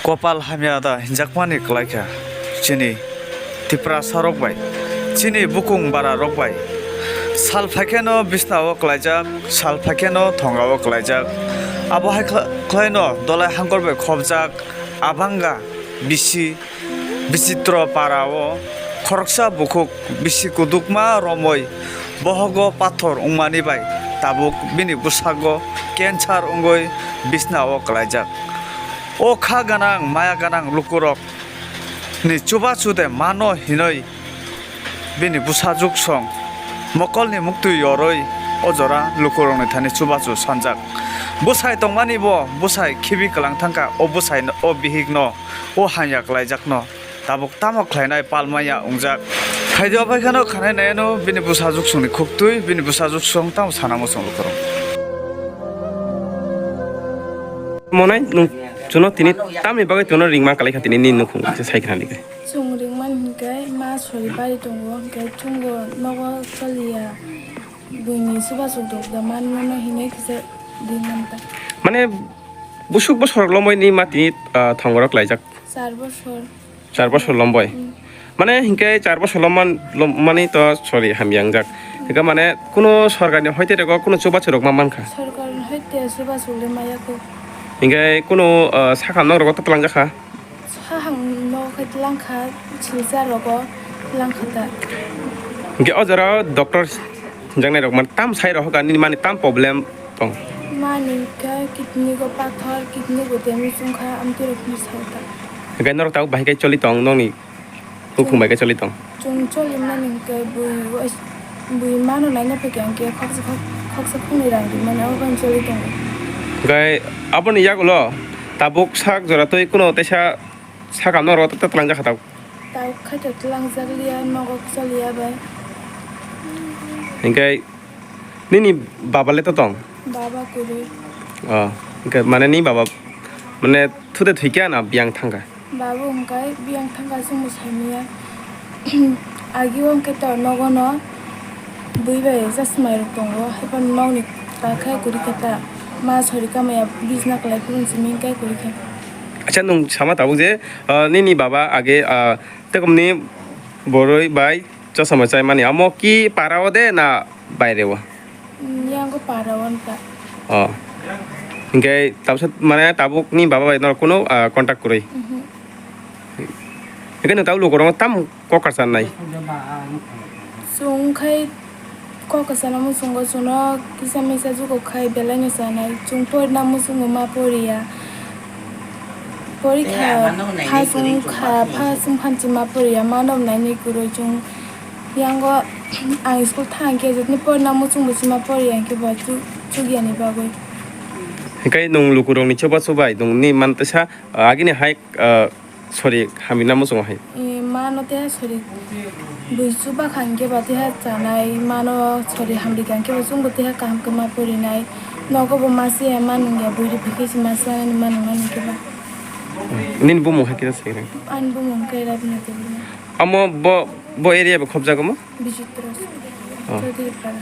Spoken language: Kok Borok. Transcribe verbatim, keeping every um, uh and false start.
Kopal hamya da hinjakmani kwlaikha chini Tiprasa rok bai, chini bukung bara rok bai. Sal phaikheno bisnao kwlaijak, sal phaikheno thongao kwlaijak. Abo hai khla-, khlaino dolai hangkor bai khopjak, abanga bisi Bichitro para o khoroksa bukhuk bisi kudukma romwi bohogo pathor wngmani bai tabuk bini bwsago cancer wngwi bisnao kwlaijak. O kha gwnang maya gwnang lukurok ni chubachu de mano hinwi bini bwsajwk song mokolni muktwi yorwi o jora lukurokni thani chubachu sanjak. Bwsai tongmani bo bwsai khibi kwlang thangkha o bwsai o bihikno. O hamya kwlaijakno tabuk tamo khlainai palmaya wngjak. Phaidi obai kheno khanai naiano bini bwsajwk songni khuktwi, bini bwsajwk song tamo sana muchung lukurok. Monai nwng chuno tini tamni bagwi chuno ringma kwlaikha tini nini nukhung se sai khna di khe. Chwng ringmani hinkhe ma sori bari tongo, hinkhe chwngbo nogo choliya, buini chubachu dokda manmano hinwi kisa ringmanta. Mane busuk bosor lomoi ni ma tini, ah, thongorok laijak. Char bosor. Char bosor lomboi. Mm. Mane hinkhe char bosor lomman-, lommani to sorry hamya wngjak. Hinkhe mane kuno sorkarni hoite rego kuno chubachu rok ma mankha. Sorkarni hoite chubachu le maya kho. Hinkhe kuno, ah, sakam nok rogo to twlangjakha. Sahang nok hai twlangkha, silchar rogo twlangkha ta. Hinkhe o jora doctor Hwnjaknai rok mani tam sai rohor kha, nini mani tam problem tong? Mani khe kidney go pathor, kidney go damage wngkha, amtwi rok ni sai ta. Hwnkhe norok tabuk bahai khe choli tong, nokni bukhung bai khe choli tong? Chwng choli mani hwnkhe bui, bui mano naina phaikha hwnkhe khoksa, khoksa khoknwi rang rimani, abo bai choli tongo. Hwnkhe aboni yagulo tabuk sak jora twi kuno teisa sakam norok twlangjak kha tabuk? Tabuk khaito twlangjak liya, nogo choliya bai. Hwnkhe Nini baba le to tong? Baba kwrwi. Oh, hwnkhe mane ni baba mane thute thwikha na biyang thangkha? Baba hwnkhe biyang thangkha chwngbo saimanya. Agi o hwnkhe to nogo no bui bai chasma rok tongo, haiphano nokni ta khe kwrwi khe ta ma sori kamaya bijna kwlai phuru simi hwnkhe kwrwi khe. Acha nwng sama tabuk je, ah, nini baba age, ah, tekomni borwi bai Chosma chaimani amo ki para o de na baire o? Yango para o nta. Oh. Hingke tabsa mane tabuk ni baba bai nor kuno, ah, contact kwrwi. Mhm. Hingke no tabuk lukurok tam kokar sanai. Chwng khai kokar sana muchungo chwngno kisa misa jugo khai belai no chanai. Chwng porina muchungo ma poriya. Porikha first wngkha, first wngkha hinwi ma poriya, mano nainwi kwrwi chwng. Yango ang school thang khe jotoni porina muchung bo sima poriya, hwnkhe bo chu-, chugyani bagwi. Hwnkhe nwng lukurokni chubachu bai nwngni man teisa, ah, agini hai, ah, sorry, hamina muchungo hai. Eh, mano teha sorry. Bui chuba kha hwnkhe ba teha chanai, mano sorry hamrikha hwnkhe bo chwngbo teha kaham khe ma porinai. Nogo bo ma se ma nungya, bui riphi khe se ma se ani ma nungya hwnkhe ba. Nini bumung hai kisa se. Ani bumung khe Rabindranath Debbarma. Amo bo, bo area bo khobjago mo? Bichitra. Oh. Chaudhary Para.